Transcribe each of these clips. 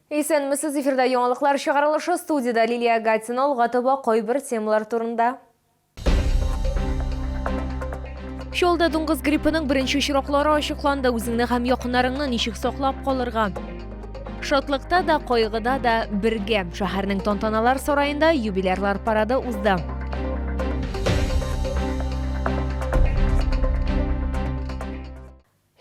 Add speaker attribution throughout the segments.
Speaker 1: Исәнмесез, эфирда яңалыклар чыгарылышы студиядә Лилия Гатина алга таба кайбер темалар турында. Чаллыда дуңгыз гриппының беренче очраклары ачыкланды. Үзеңне һәм якыннарыңны ничек саклап калырга? Шатлыкта да, кайгыда да бергә. Шәһәрнең тантаналар сараенда юбилярлар парады узды.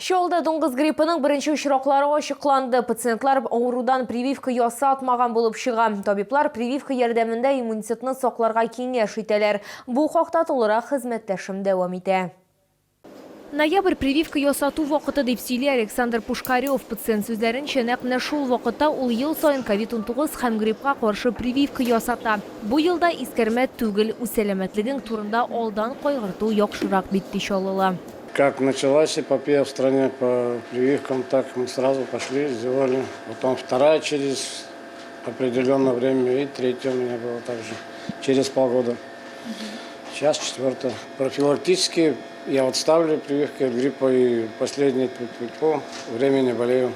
Speaker 1: Чаллыда дуңгыз гриппының беренче очраклары ачыкланды. Пациентлар авырудан прививка ясатмаган булып чыга. Табиблар прививка ярдәмендә иммунитетны сакларга киңәш итәләр. Бу хакта тулырак хезмәттәшем дәвам итә. Ноябрь прививка ясату вакыты, дип сөйли Александр Пушкарев. Пациент сүзләренчә, нәкъ менә шул вакытта ул ел саен ковид-унтугыз һәм гриппка каршы прививка ясата. Бу елда искәрмә түгел, үз сәламәтлегең турында алдан кайгырту яхшырак бит, ди чаллылы.
Speaker 2: Как началась эпопея в стране по прививкам, так мы сразу пошли, сделали. Потом вторая через определенное время и третья у меня была также через полгода. Сейчас четвертая. Профилактически я вот ставлю прививки от гриппа и последний по времени болею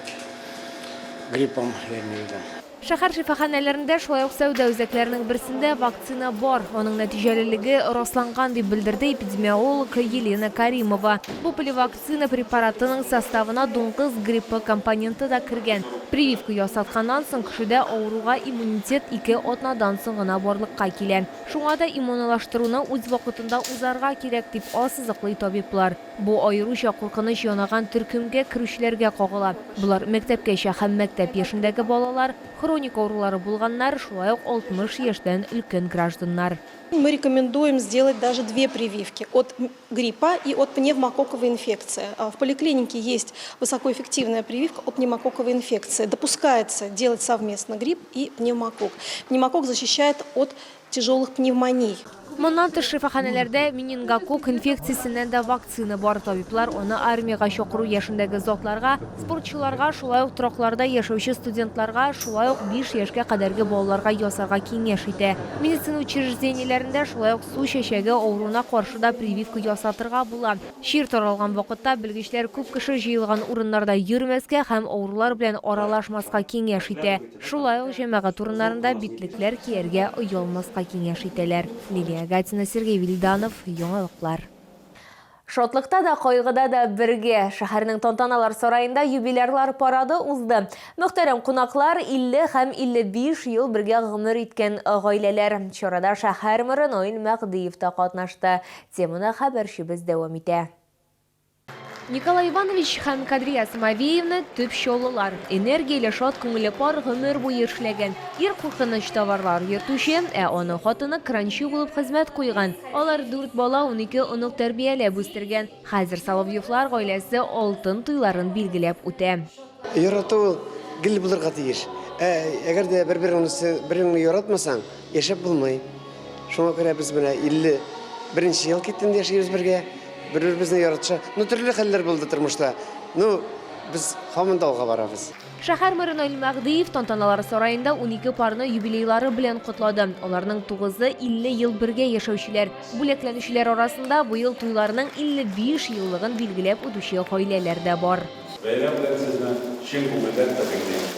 Speaker 2: гриппом, я имею в виду.
Speaker 1: Шәһәр шифаханәләрендә, шулай ук сәүдә үзәкләренең берсендә вакцина бар. Аның нәтиҗәлелеге расланган, дип белдерде эпидемиолог Елена Каримова. Бу поливакцина препаратының составына дуңгыз гриппы компоненты да кергән. Прививка ясатканнан соң кешедә авыруга иммунитет ике атнадан соң гына барлыкка килә. Шуңа да иммунолаштыруны үз вакытында узарга кирәк, дип ассызыклый табиблар. Бу аеруча куркыныч янаган төркемгә керүчеләргә кагыла. Болар, мәктәпкәчә һәм мәктәп яшендәге балалар, хроник авырулары булганнар, шулай ук 60 яшьтән өлкән гражданнар.
Speaker 3: Мы рекомендуем сделать даже две прививки от гриппа и от пневмококковой инфекции. В поликлинике есть высокоэффективная прививка от пневмококковой инфекции. Допускается делать совместно грипп и пневмококк. Пневмококк защищает от тяжелых пневмоний.
Speaker 1: Моннан тыш, шифаханәләрдә менингококк инфекциясеннән дә вакцина бар. Табиблар аны армиягә чакыру яшендәге затларга, спортчыларга, шулай ук торакларда яшәүче студентларга, шулай ук биш яшькә кадәрге балаларга ясарга киңәш итә. Медицина учреждениеләрендә шулай ук су чәчәге авыруына каршы да прививка ясатырга була. Чир таралган вакытта белгечләр күп кеше җыелган урыннарда йөрмәскә һәм авырулар белән аралашмаска киңәш итә. Шулай ук җәмәгать урыннарында битлекләр кияргә оялмаска киңәш итәләр. Лилия Гатина, Сергей Вильданов, Яңалыклар. Шатлыкта да, кайгыда да бергә. Шәһәрнең Тантаналар сараенда юбилярлар парады узды. Мөхтәрәм кунаклар, 50 һәм 55 ел бергә гомер иткән гаиләләр. Чарада шәһәр мэры Наил Мәһдиев та катнашты. Теманы хәбәрчебез дәвам итә. Николай Иванович һәм Кадрия Самавеевна төп чаллылар. Энергияле, шат күңелле пар гомер буе эшләгән. Ир куркыныч товарлар йөртүче, ә аның хатыны кранчы булып хезмәт куйган. Алар дүрт бала, 12 онык тәрбияләп үстергән. Хәзер Соловьевлар гаиләсе алтын туйларын билгеләп үтә.
Speaker 4: Ярату ул гел булырга тиеш. Ә әгәр дә бер-береңне яратмасаң, яшәп булмый. Шуңа күрә без менә 51 нче ел китте инде яшибез бергә. Бер-беребезне яратыша. Ну, төрле хәлләр булды тормышта. Ну, без һаман да алга барабыз.
Speaker 1: Шәһәр мэры Наил Мәһдиев Тантаналар сараенда 12 парны юбилейлары белән котлады. Аларның тугызы 50 ел бергә яшәүчеләр. Бүләкләнүчеләр арасында быел туйларының 55 еллыгын билгеләп үтүче гаиләләр дә бар.
Speaker 5: Бәйрәм белән сезне чын күңелдән тәбриклим.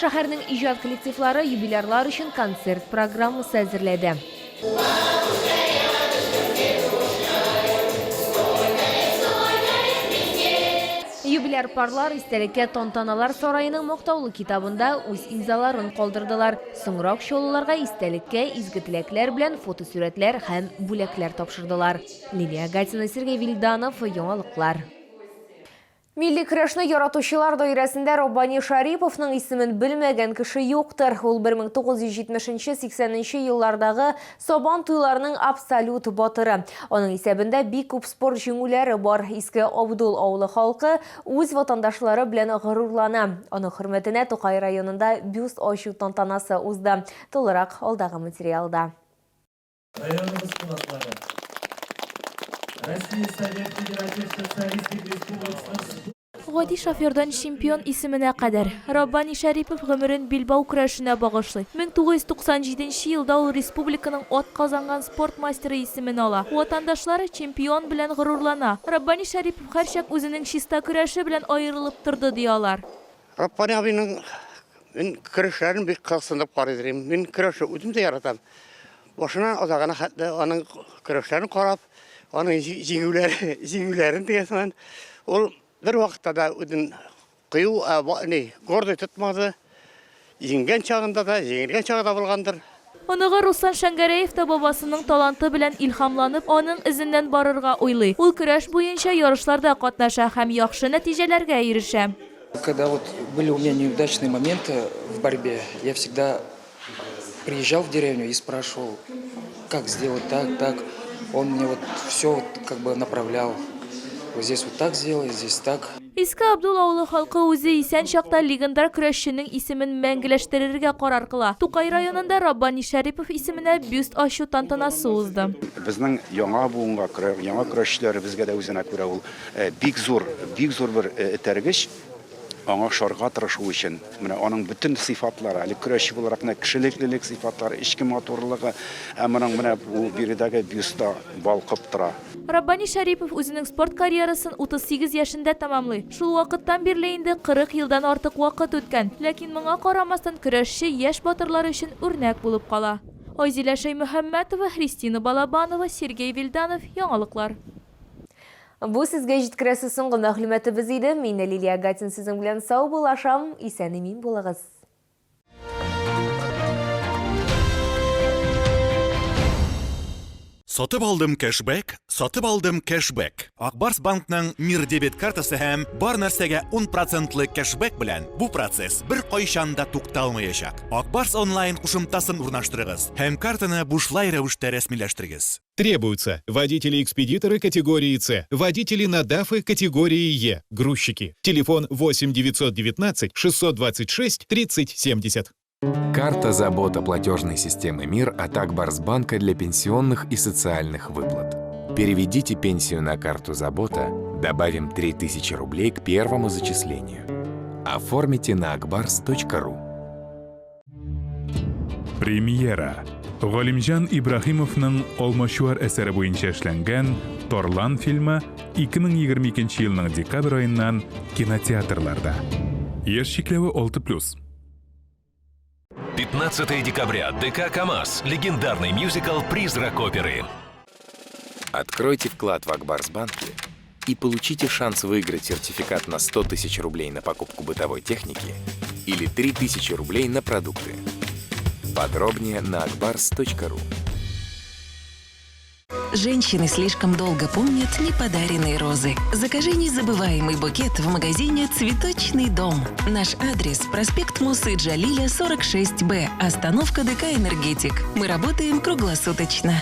Speaker 1: Шәһәрнең иҗат коллективлары юбилярлар өчен концерт программасы әзерләде. Юбиляр парлар истәлеккә Тантаналар сараеның мактаулы китабында үз имзаларын калдырдылар. Соңрак чаллыларга истәлеккә изге теләкләр белән фотосурәтләр һәм бүләкләр тапшырдылар. Лилия Гатина, Сергей Вильданов, Яңалыклар. Милли көрәшне яратучылар даирәсендә Раббани Шариповның исемен белмәгән кеше юктыр. Ул 1970-80 нче еллардагы Сабан туйларының абсолют батыры. Аның исәбендә бик күп спорт җиңүләре бар. Иске Абдул авылы халкы үз ватандашлары белән горурлана. Аның хөрмәтенә Тукай районында бюст ачу тантанасы узды. Тулырак алдагы материалда.
Speaker 6: Районыбыз кунаклары, Россия Совет Федератив Социалистик Республикасының
Speaker 7: Гади шофердан чемпион исеменә кадәр. Раббани Шәрипов гомерен билбау көрәшенә багышлый. 1997 нче елда ул республиканың атказанган спорт мастеры исемен ала. Ватандашлары чемпион белән горурлана. Раббани Шәрипов һәрчак үзенең чиста көрәше белән аерылып торды, ди алар.
Speaker 4: Раббани абыйның.
Speaker 8: Мин көрәшләрен бик кызыксынып карый идем. Мин көрәшне үзем дә яратам. Башыннан азагына хәтле аның көрәшләрен карап, аның җиңүләре, җиңүләрен дигән сыман, ул бер вакытта да үзен кыю, ни, гордый тотмады. Җиңгән чагында да, җиңелгән чагы да булгандыр.
Speaker 7: Оныгы Руслан Шәңгәрәев та бабасының таланты белән илһамланып, аның эзеннән барырга уйлый. Ул көрәш буенча ярышларда катнаша һәм яхшы нәтиҗәләргә ирешә.
Speaker 9: Когда вот были у меня неудачные моменты в борьбе, я всегда приезжал в деревню и спрашивал, как сделать так, так. Он мне вот все вот как бы направлял. Вот здесь вот так сделай, здесь так.
Speaker 7: Иске Абдул авылы халкы үзе исән чакта легендар көрәшченең исемен мәңгеләштерергә карар кыла. Тукай районында Раббани Шәрипов исеменә бюст ачу тантанасы узды.
Speaker 10: Безнең яңа буынга, яңа көрәшчеләребезгә дә үзенә күрә ул бик зур, бик зур бер этәргеч. Аңа ошарга тырышу өчен, менә аның бөтен сыйфатлары, әле көрәшче буларак менә кешелеклелек сыйфатлары, эчке матурлыгы, ә моның менә бу биредәге бюстта балкып тора.
Speaker 7: Раббани Шәрипов үзенең спорт карьерасын 38 яшендә тәмамлый. Шул вакыттан бирле инде 40 елдан артык вакыт үткән. Ләкин моңа карамастан көрәшче яшь батырлар өчен үрнәк булып кала. Айзилә Шәймөхәммәтова, Христина Балабанова, Сергей Вильданов, Яңалыклар.
Speaker 1: Бу сезгә җиткерәсе соңгы мәгълүматыбыз иде. Мин Лилия Гатин сезнең белән саубуллашам. Исән-имин булыгыз.
Speaker 11: Сатып алдым кэшбэк, сатып алдым кэшбэк. Ак Барс банкның Мир дебет картасы һәм бар нәрсәгә 10 процентлы кэшбэк белән бу процесс беркайчан да тукталмаячак. Ак Барс онлайн кушымтасын урнаштырыгыз һәм картаны бушлай рәвештә рәсмиләштерегез.
Speaker 12: Требуются водители-экспедиторы категории С, водители на ДАФы категории Е, грузчики. Телефон 8 919 626 30 70.
Speaker 13: Карта «Забота» платежной системы МИР от Акбарсбанка для пенсионных и социальных выплат. Переведите пенсию на карту «Забота», добавим 3000 рублей к первому зачислению. Оформите на akbars.ru.
Speaker 14: Премьера. Галимҗан Ибраһимовның Алмачуар әсәре буенча эшләнгән Тарлан фильмы 2022 елның декабрь аеннан кинотеатрларда. Яшь чикләве 6+.
Speaker 15: 15 декабря. ДК «КамАЗ». Легендарный мюзикл «Призрак оперы».
Speaker 13: Откройте вклад в Акбарсбанке и получите шанс выиграть сертификат на 100 тысяч рублей на покупку бытовой техники или 3000 рублей на продукты. Подробнее на akbars.ru.
Speaker 16: Женщины слишком долго помнят неподаренные розы. Закажи незабываемый букет в магазине «Цветочный дом». Наш адрес – проспект Мусы Джалиля, 46Б, остановка ДК «Энергетик». Мы работаем круглосуточно.